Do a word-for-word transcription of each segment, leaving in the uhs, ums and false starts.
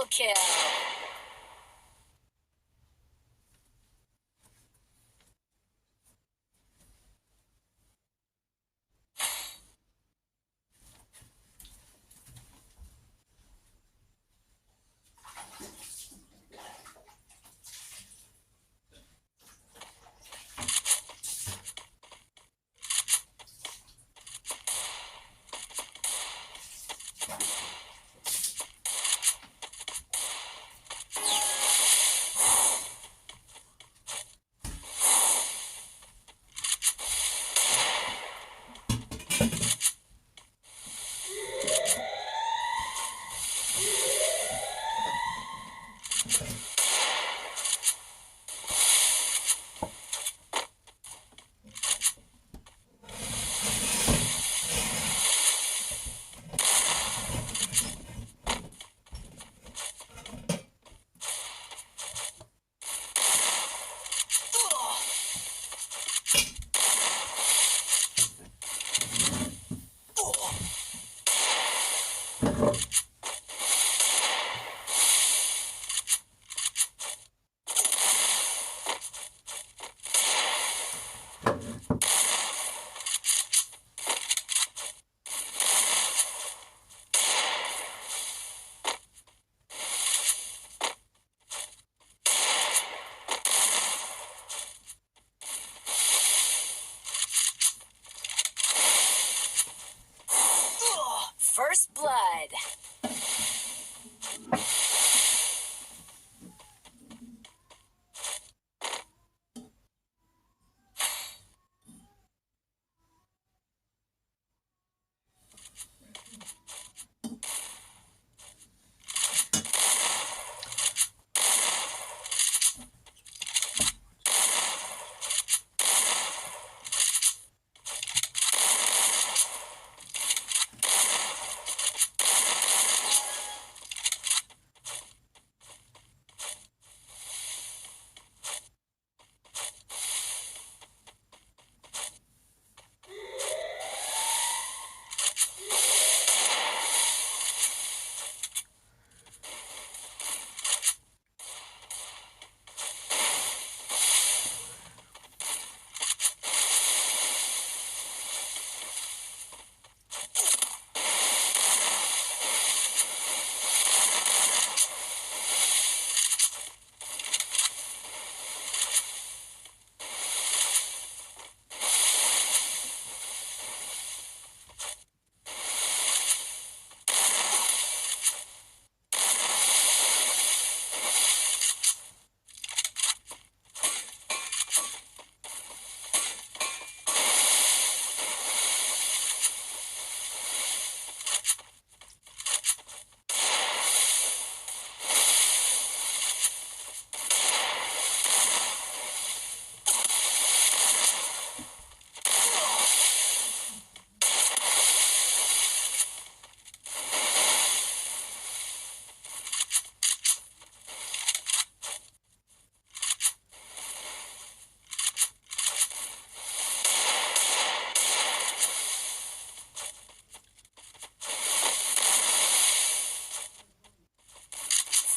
Kill. First blood.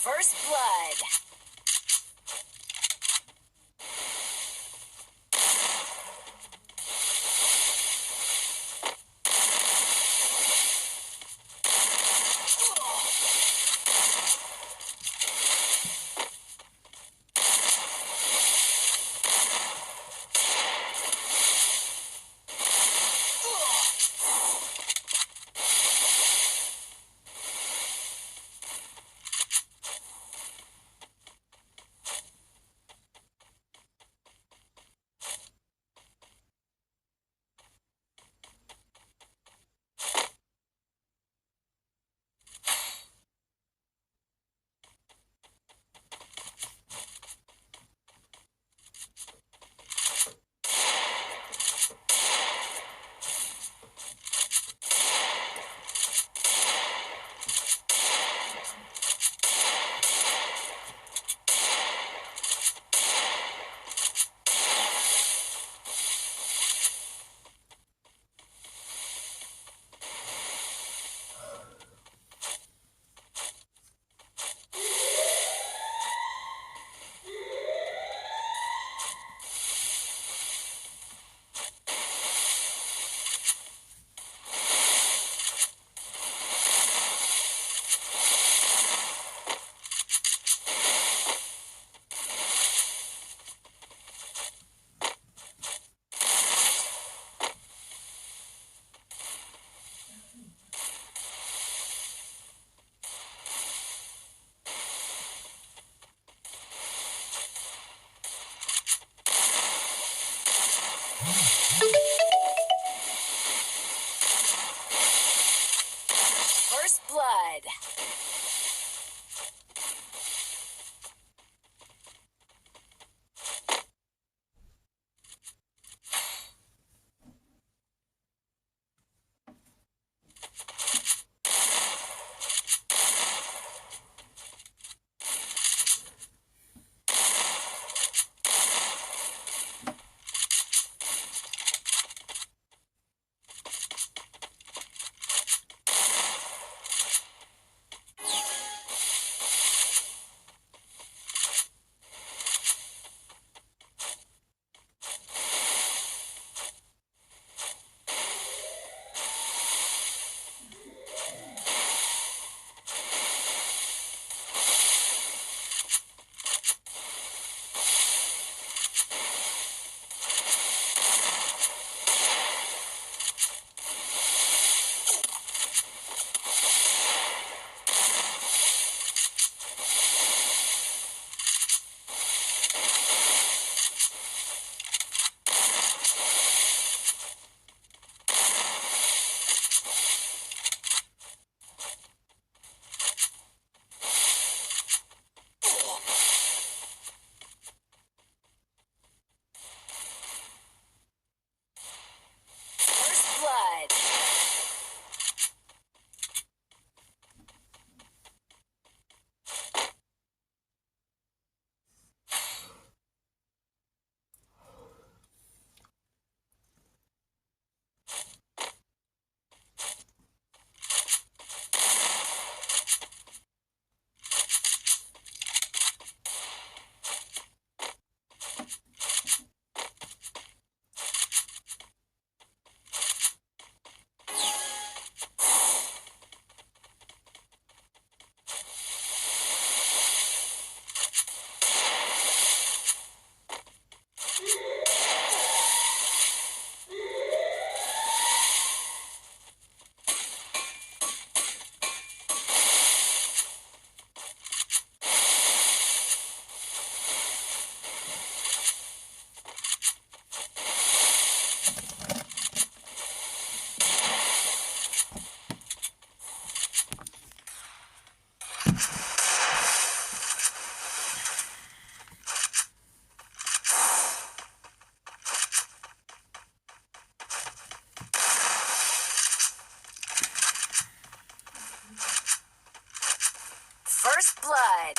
First blood. First blood. First blood. First blood.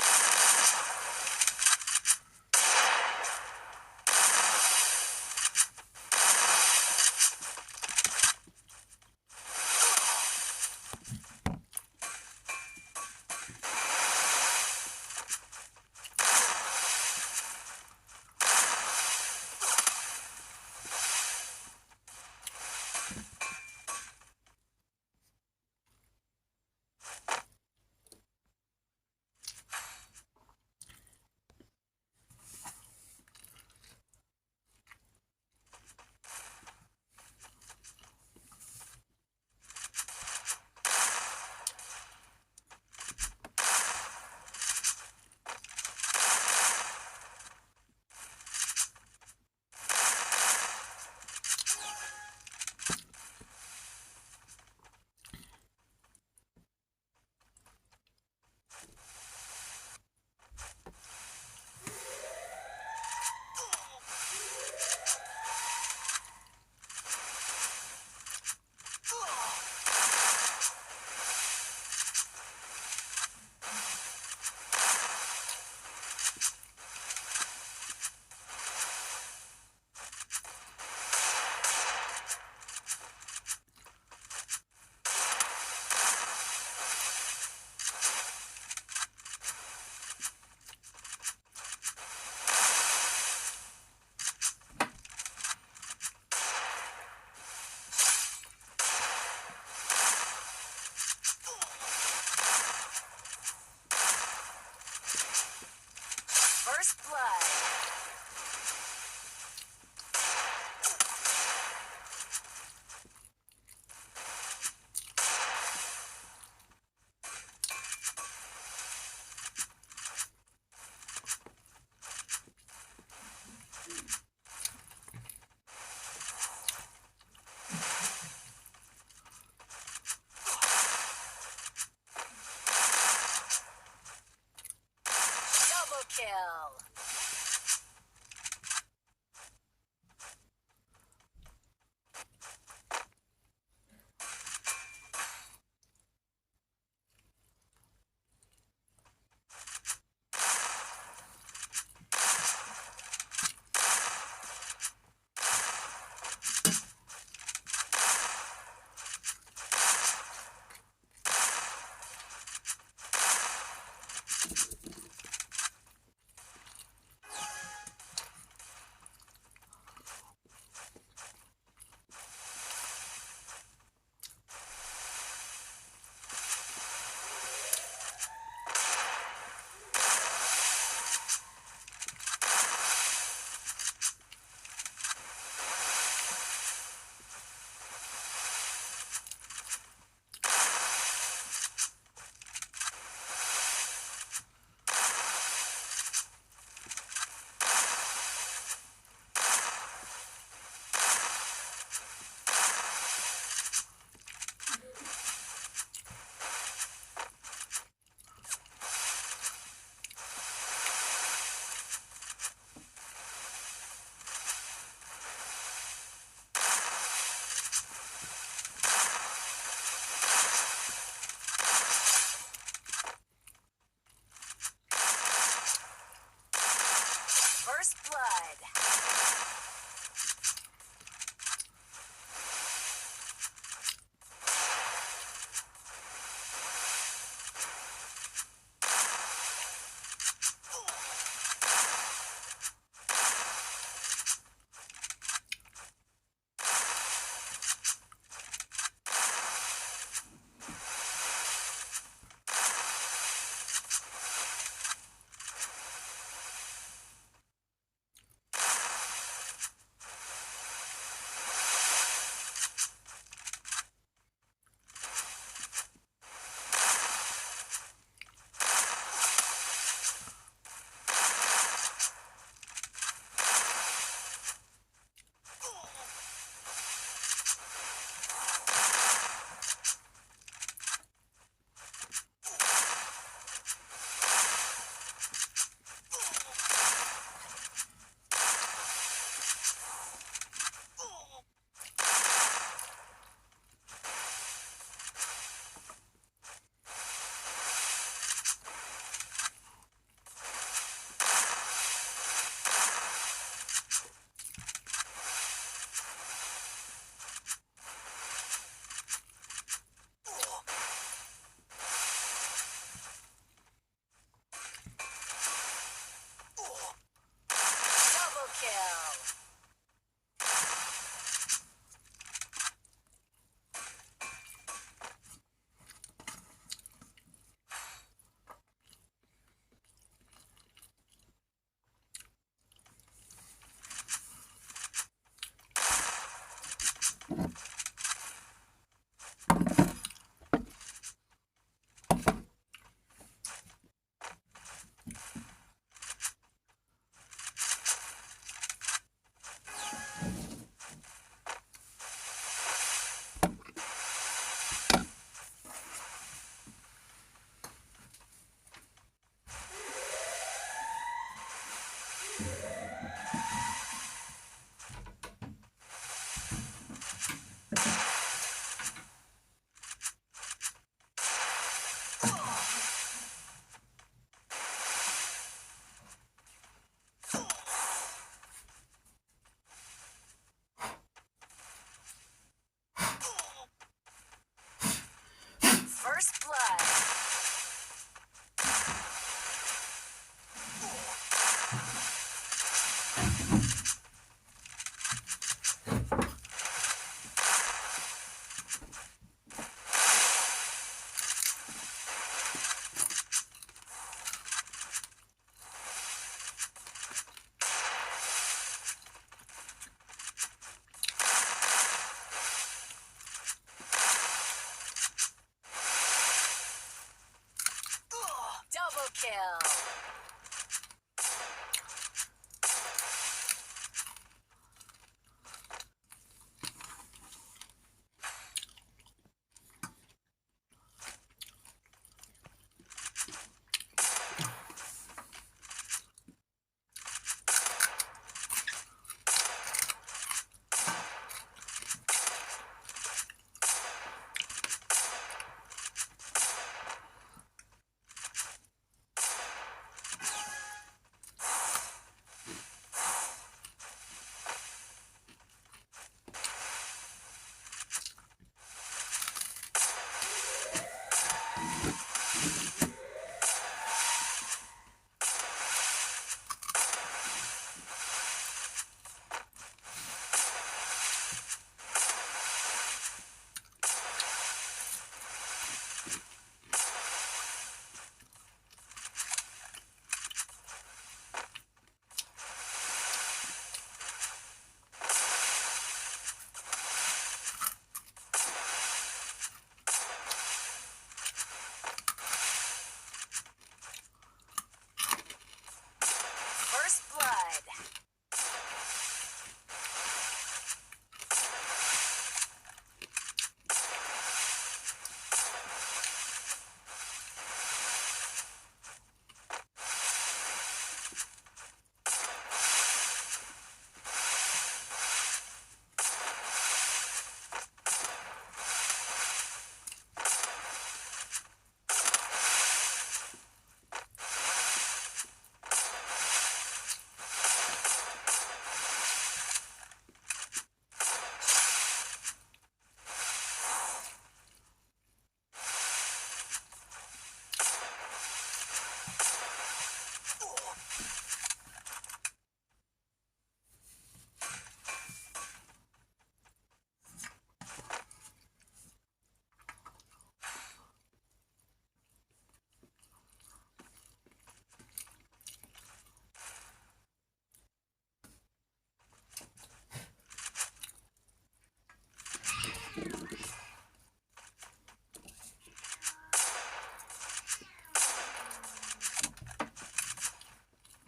kill. First blood. Double kill. First blood. Double kill.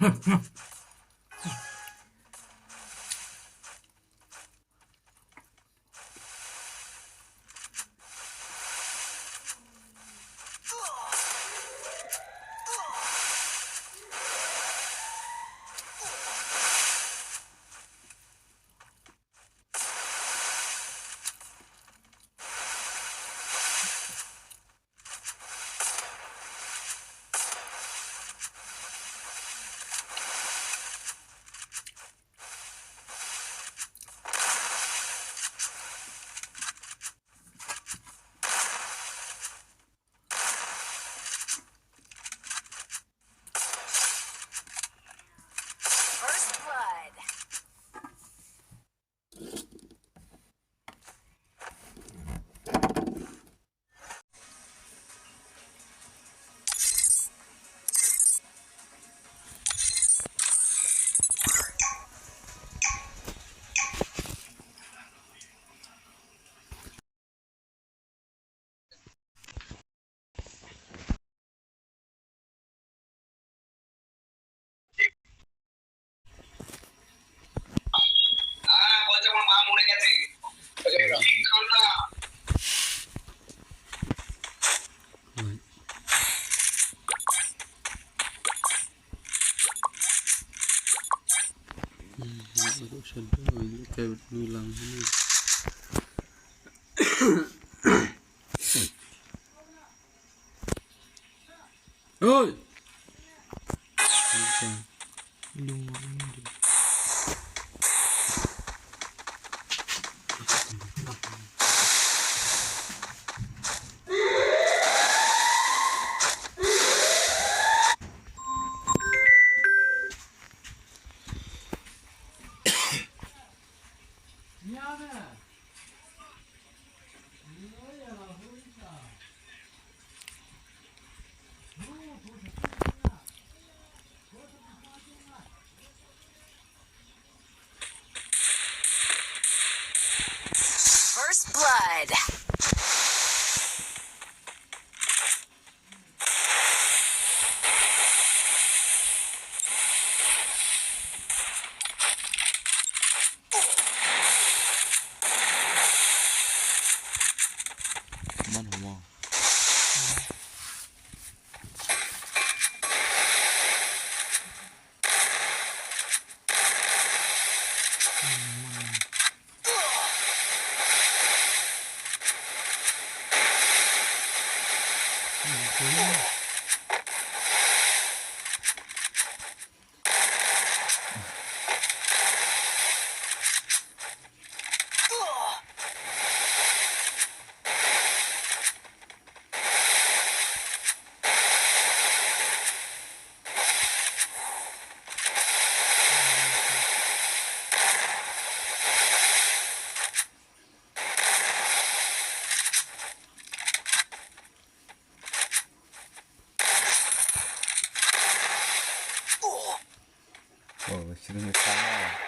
First blood. Oi. First blood. Oh, sini ni sama.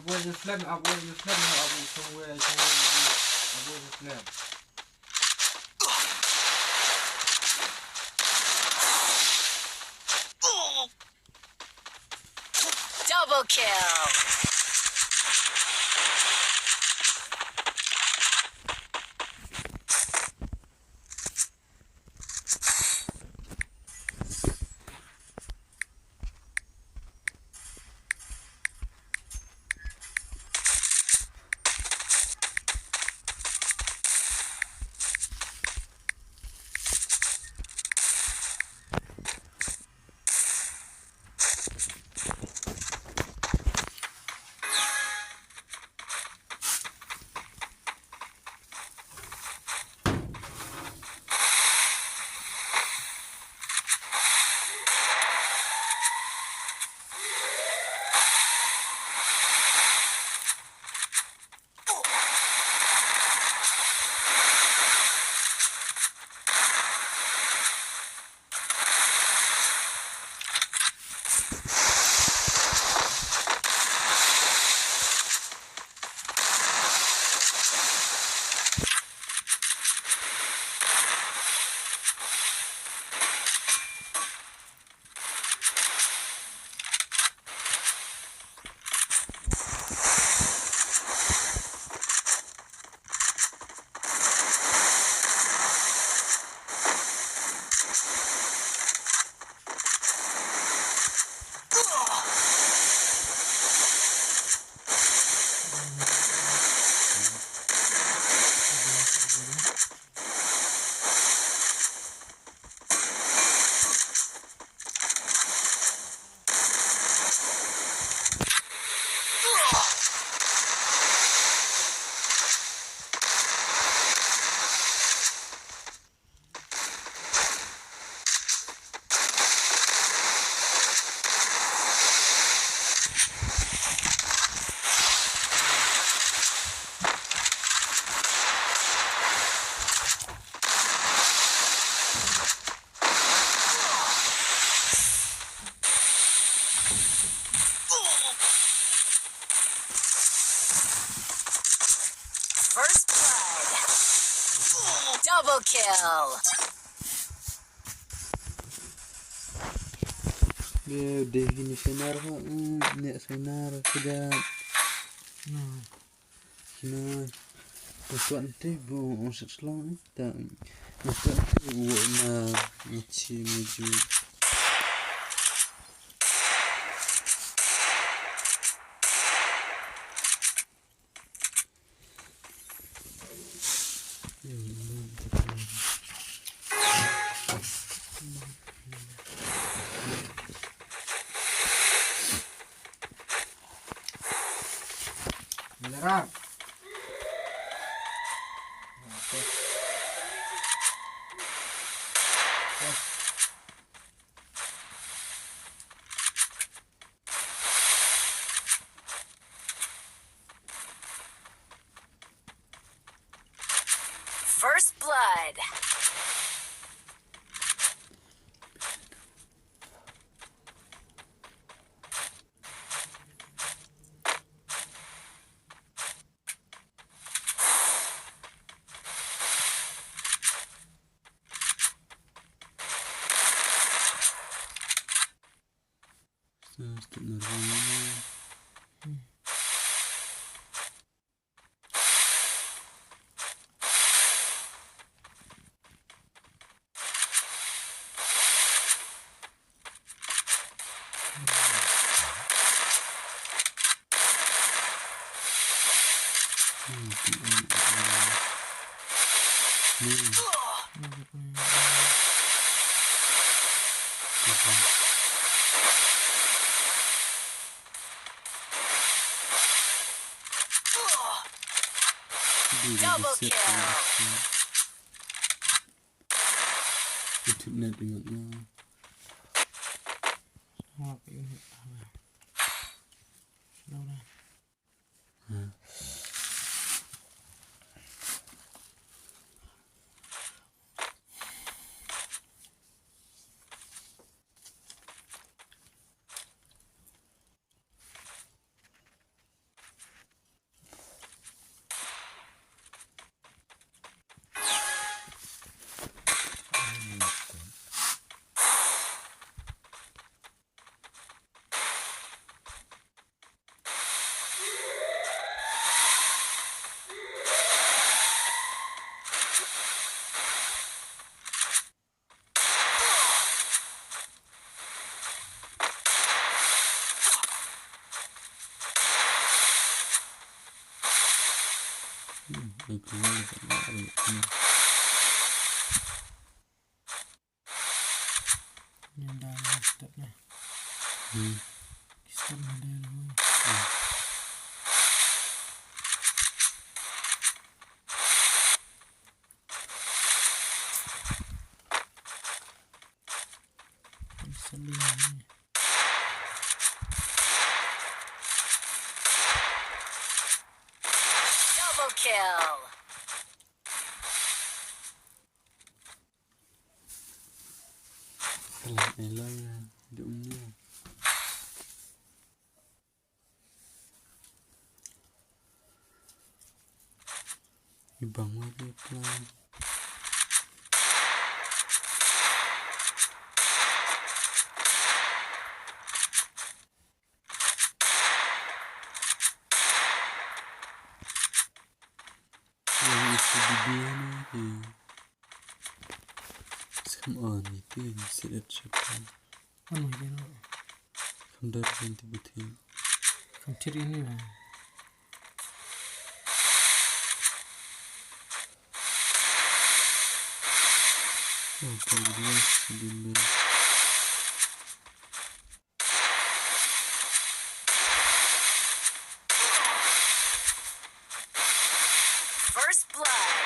Avoid the flame, avoid the flame, avoid somewhere, somewhere, avoid the flame. Double kill. First blood. Double kill. Deh, deh, kine sainar ha, mm, ne sainar, kida. No. Kine, masuk nanti, bu, masuk selong, eh, tak, masuk nanti, bu, na, ngaci, maju. Menyerang. Oke. Oke. First blood. Sa, step nervous. Double kill. Internet ingat na. Hmm, ai keluar dekat mak dia. Hmm. Ni dah start dah. Hmm. Start dah dah. Hmm. Saling ni. Double kill. Salah eloi ya, dia umnya. Ibang lagi plan. Yang isi video ni, ya. Scam on itu yang set at shop. Anu ini no. Kam dar yang tiba-tiba. Kam tir ini lah. Oh, kam dia sedih. First blood.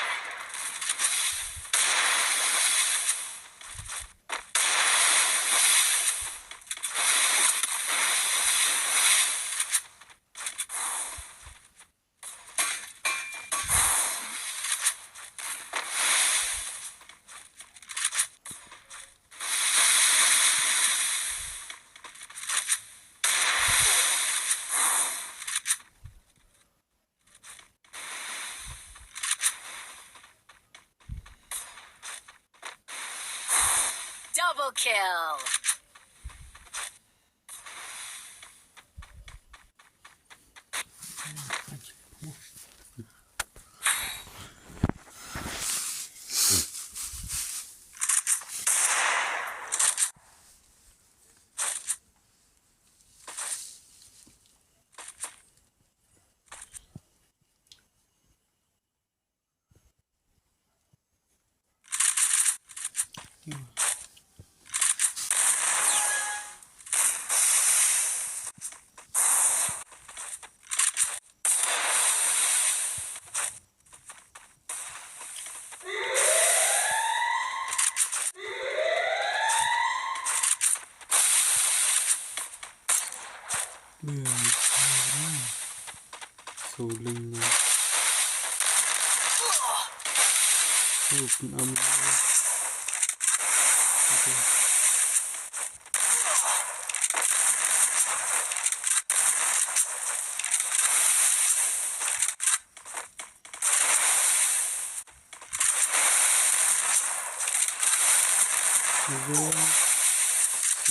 Double kill. Soling na. Open am. Okay.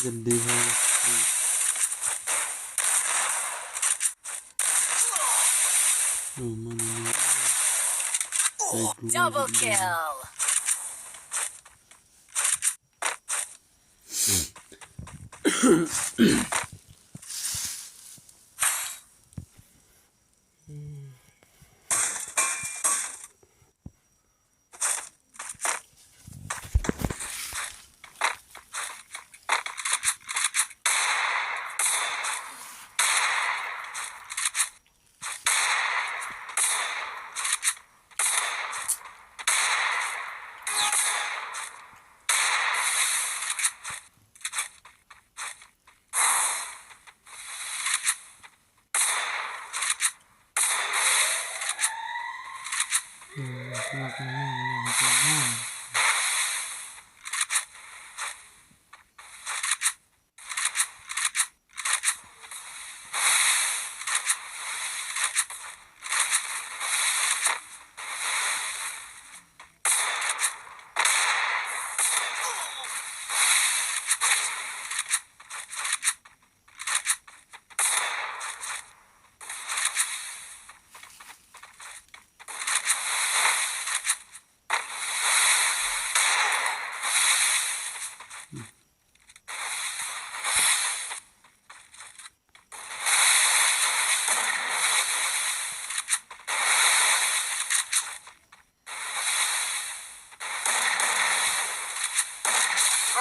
Gandhi hai. Oh, man, man. Double kill.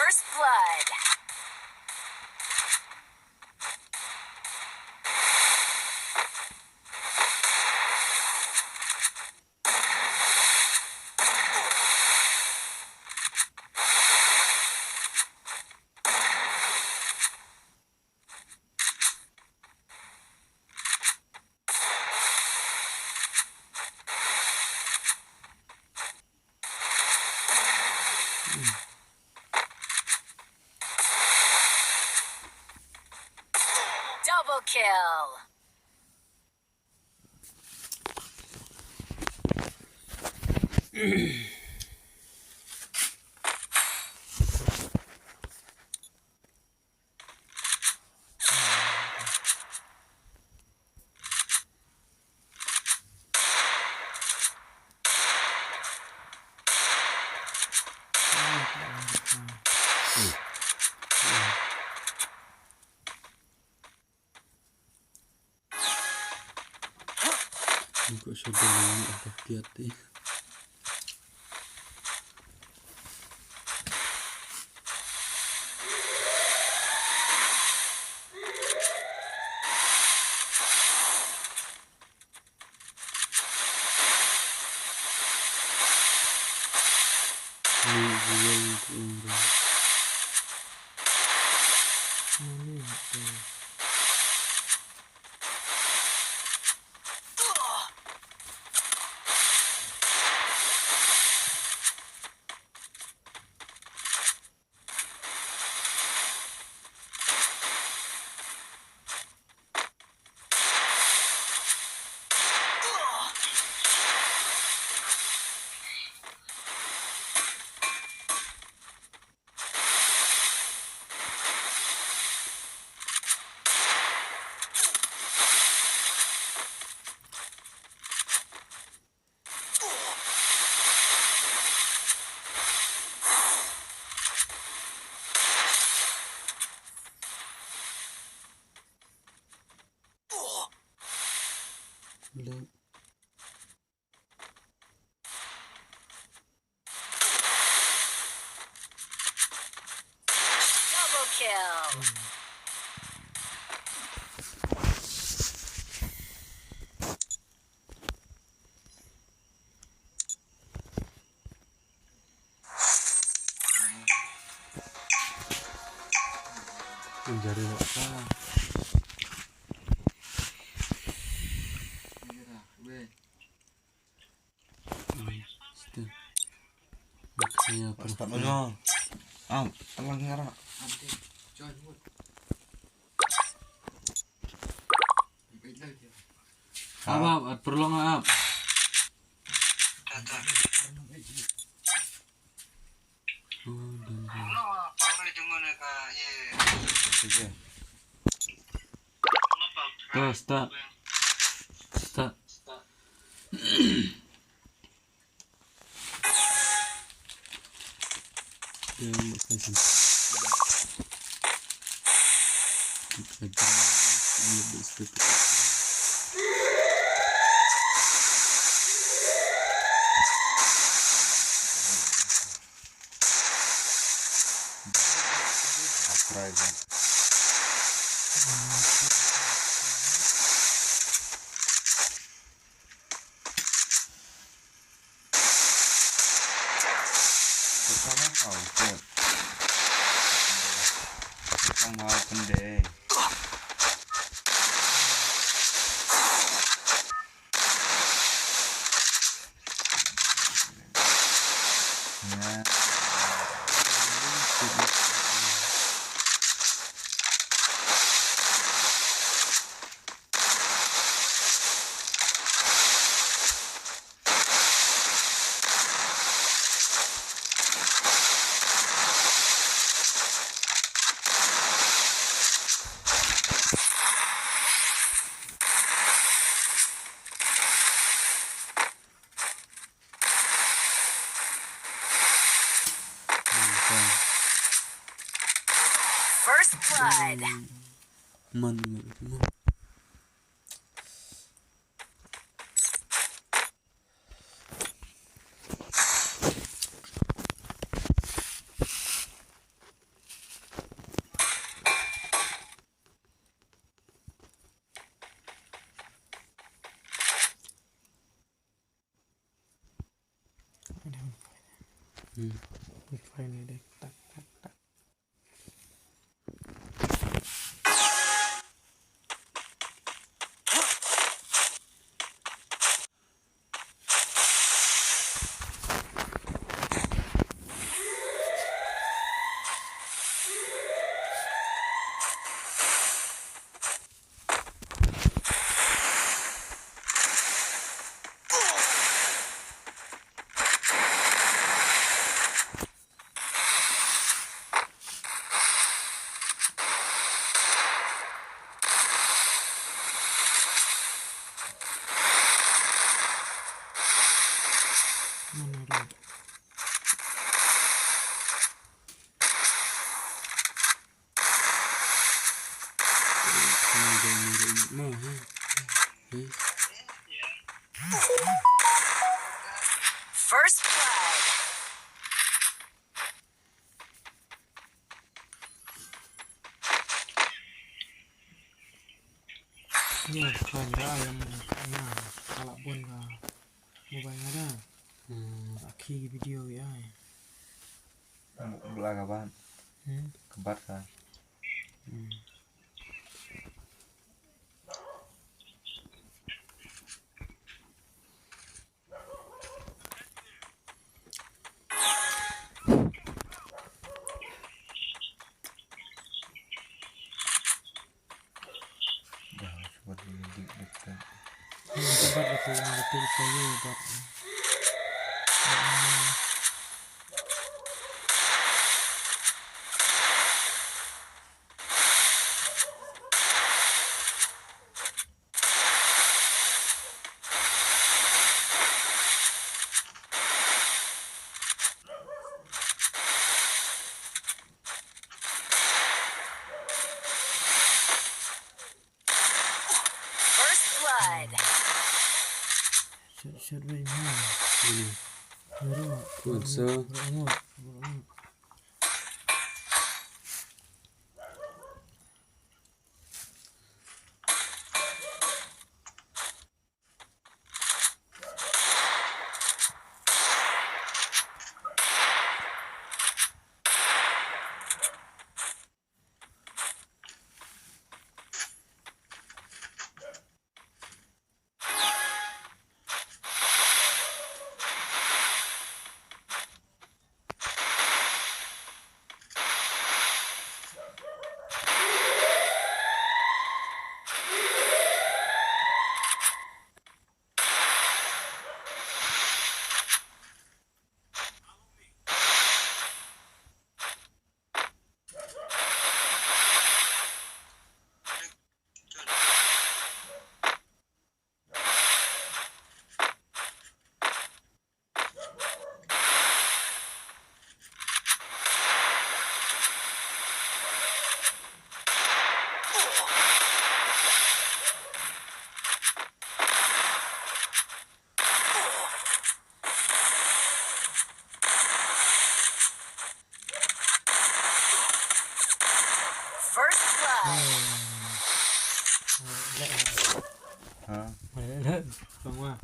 First blood. Double kill. Ko sa dong ni ada kiat eh. Double kill. Jari wak ka. Stop mo. Am, talang ngara. Ap, ap, at perlu nga ap. Tuh, start. Start. First blood. Man, man, man. Hmm. Ni file ni deh. Tak, tak, tak. First blood. Ïa, khlaiñ da ïa, ïa, ka la bun ka mobile nga da. Hmm. Ka khih video ïa. Bla ka bat. Hmm? Ka bat ka. Hmm. First blood. Shot, shot right now. Hmm. Bro. Good, so. Bro, bro, bro. First blood. Ha? Bang wa.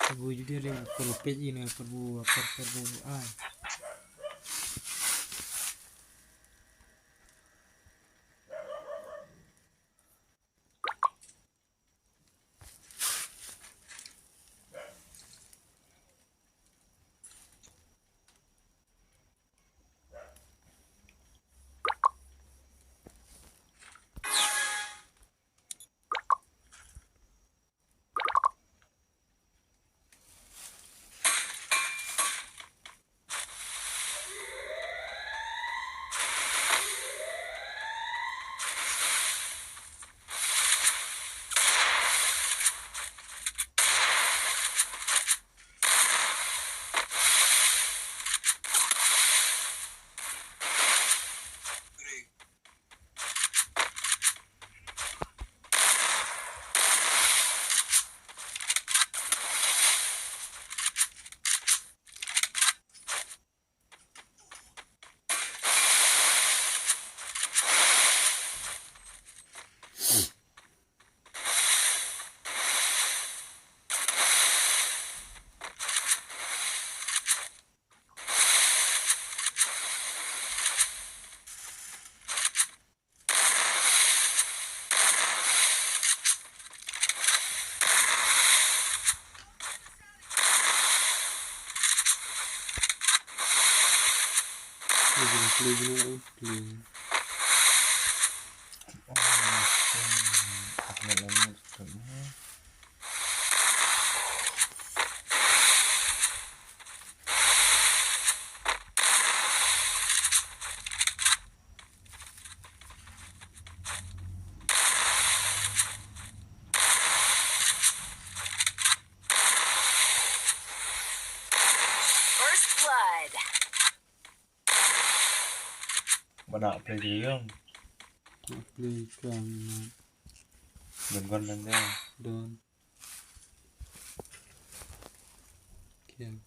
Perbu judi ring, perbu page ini, perbu, per-, perbu, ah. Play, play, play, play. First blood. Ba na play di yung. Na play kang na. Don gon dan dia. Don. Kiang.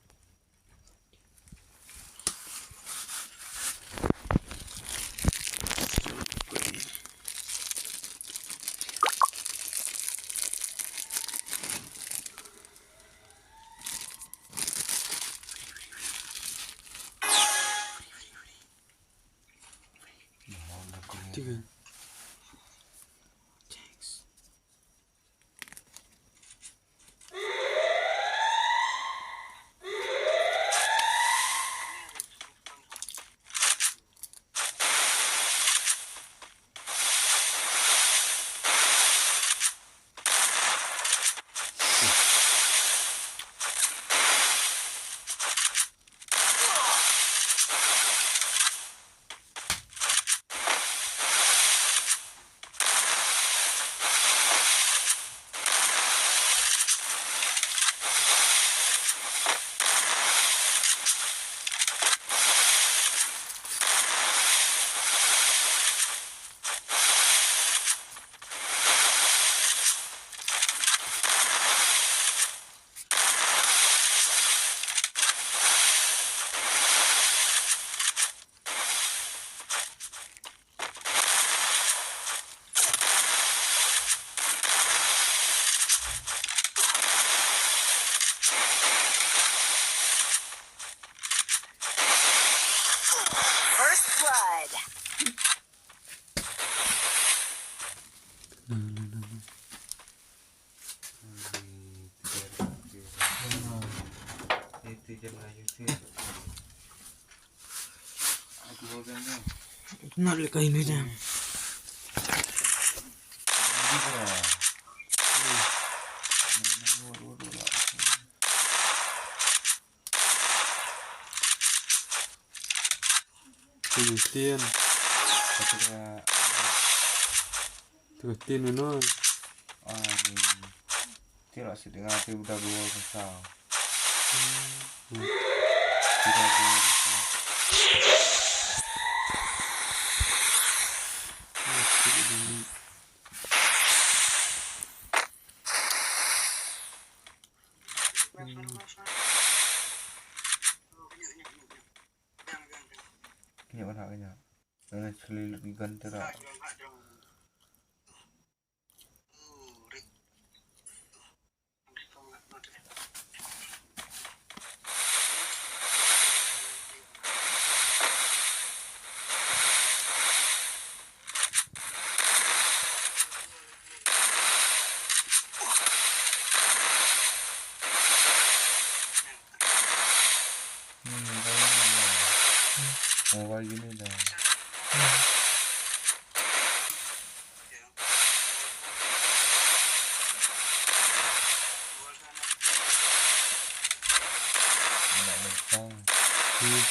Tiga. Thanks. First blood. Not like I know them. Tin, tin. Kata ka, tu ka tin mano. Ah, ni. Tira si dengan tu udah dua pasal. Hmm. Udah dua pasal. Ah, tu dia ni. Hmm. Kynjah ban hap kynjah. Nang chili lut ki gun tera. Hmm, kau ni dah. Mobile gini dah. Nak lepas. Hmm.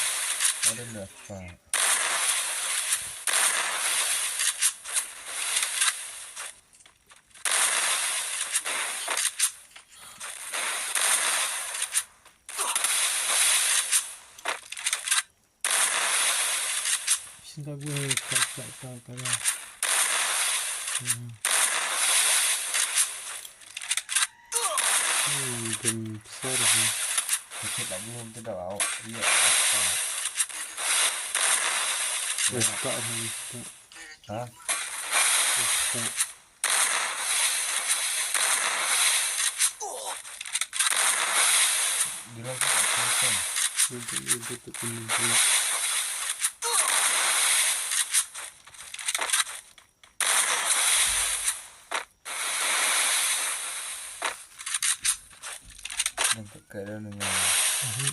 Ada lepas. Shin ka gu he ka ka ka ka. Hmm, gun besar he. Kecil tak belum tu dah awak. Ya, apa? Respect, respect. Ha? Respect. Dia rasa tak tahu kan? Dia, dia, dia tak kenal pula. Nampak kat dalam ni. Mhm.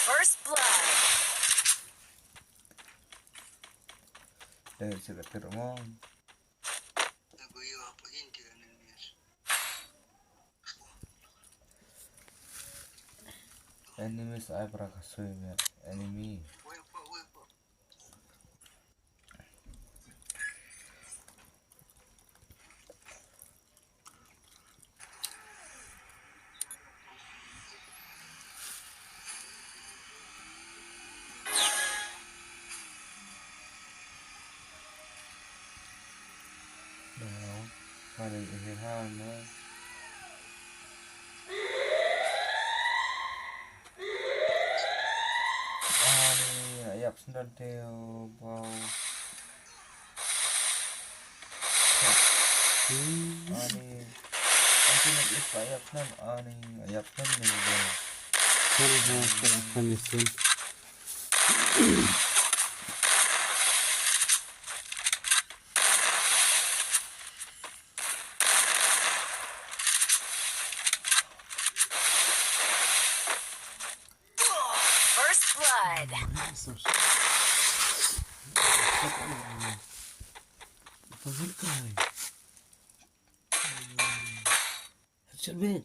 First blood. Eh, sila termong. Enemies ai para kasui mer. Enemy. Now, finally, here, how, no? Ani, ayap sendal teo, bau. Ani, aku nak is ayap sendal, ani, ayap sendal ni, bau. Sorry, ha, ha, ha, listen. First blood. Headshot, bit.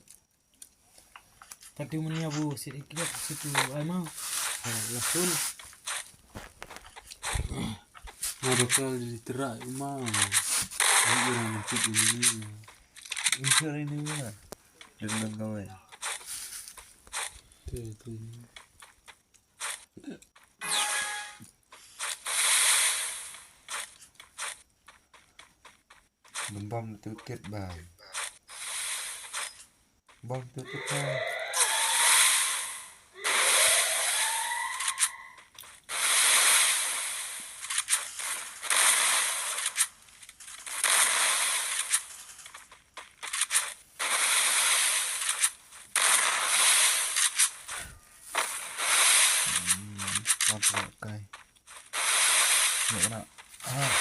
Tadi mania bu si ikhlas situ ai mau. Ha, lasun. Mau bakal diterak mau. Ini orang mencit ini. Insya ini ya. Dengan kawan. Tuh, tuh. Bom tu tit bai. Bom tu tit bai. Hmm, apa kai? Nak nak. Ah.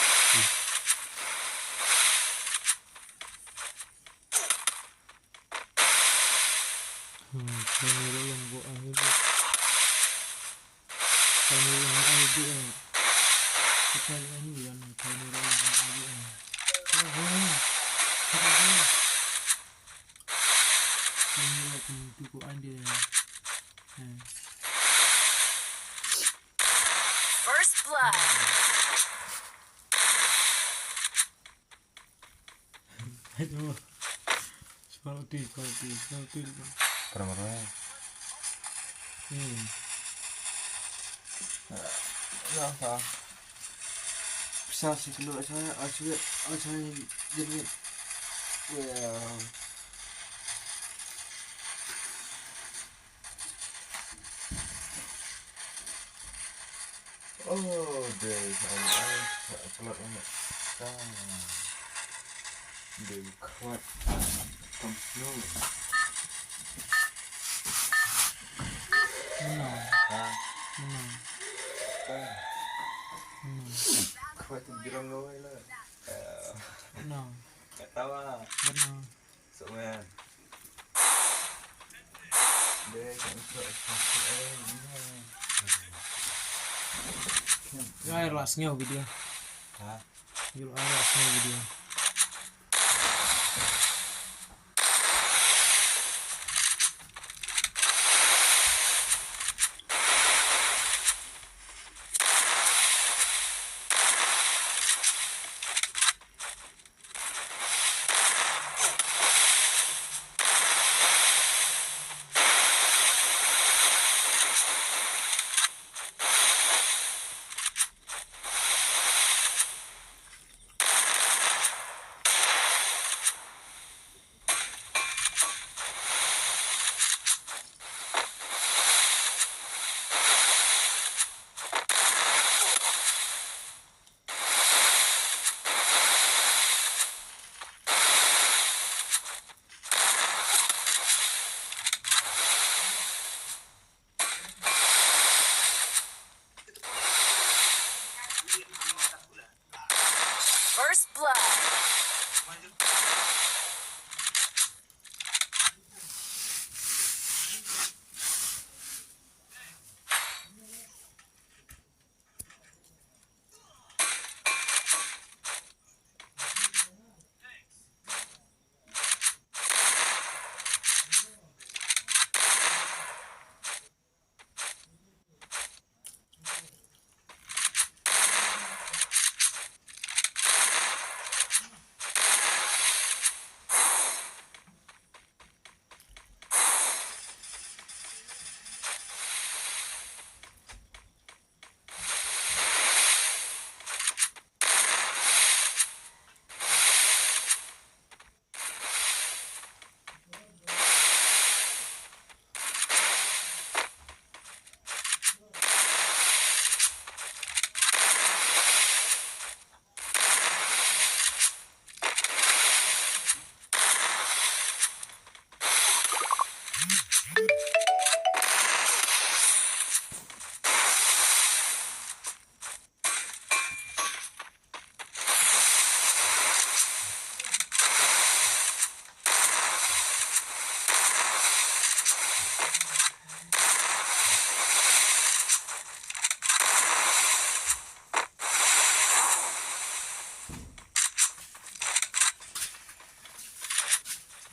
Hmm, kami dah yang buat akhir tu. Kami yang akhir tu, eh. Kita yang ni yang kami dah yang akhir tu, eh. Oh, oh, oh. Kami dah tu, tu kau anda, eh. Eh. First blood. Aduh. Seperti, seperti, seperti. Pernah, pernah. Hmm. Ya, apa? Bisa sih keluar saya, ah, sulit, ah, saya jadi. Ya. Oh, dei, ai, ai, sa, sa, sa, sa. Dei, khwat. Tom snow. Menang. Ha? Menang. Ha? Menang. Khwat tu jirong kawai lah. Eh. Menang. Kata apa? Menang. Sok man. Dei, sok, sok, sok, sok, eh, ni. Guys, last ngew video. Ha? Guys, last ngew video.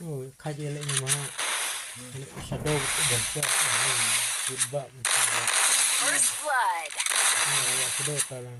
Oh, kha je le ni ma. Ni shadow ban shot. Good ba. First blood. Shadow ta la.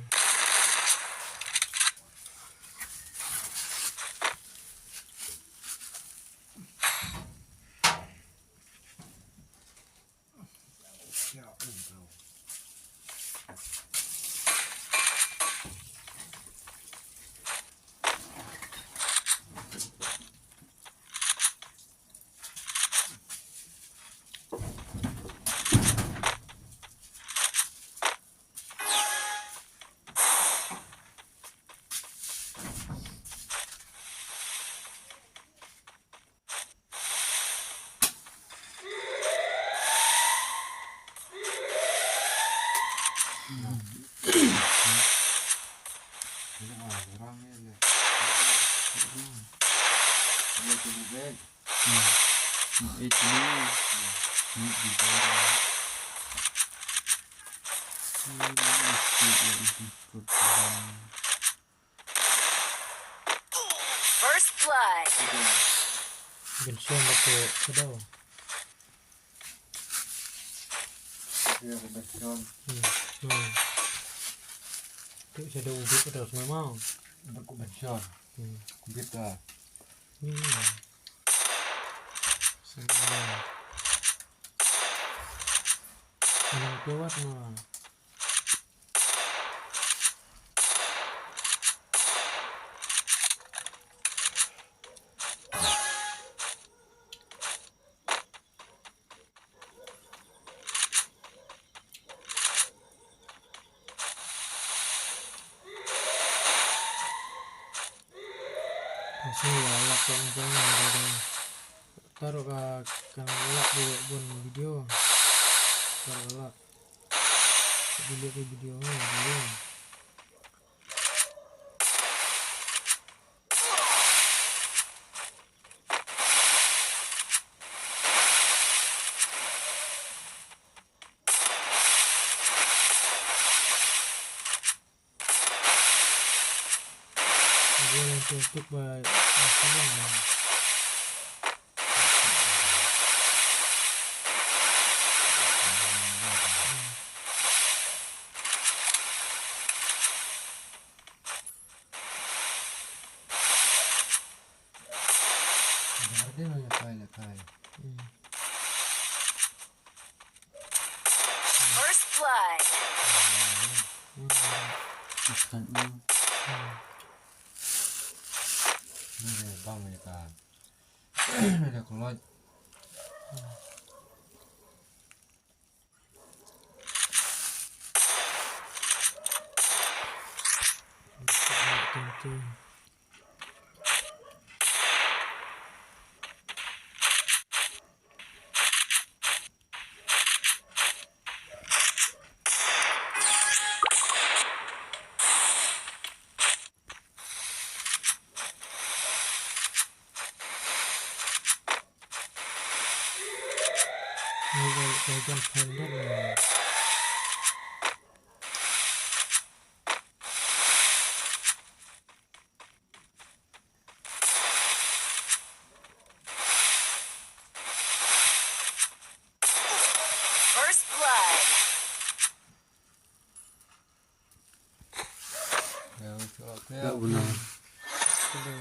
First blood. Bin shem ba tu shadow. Dia ke benson. Hmm. Hmm. Tu shadow ubit tu semua mau. Dak ku benson. Hmm. Ubit dah. Hmm. Semua. Yang kuat mah. Sini ya, lak yang jauh ni, dia dah. Taruh ka, ka lak bu, bun video. Taruh ka lak. Delete video ni, video. Gue yang tutup ba, ba silang. Garden ya kai la kai. Hmm. First blood. Makan ni. Ni bang ni ka. Ni dah keluar. First blood. Ya, betul. Ya, benar. Betul.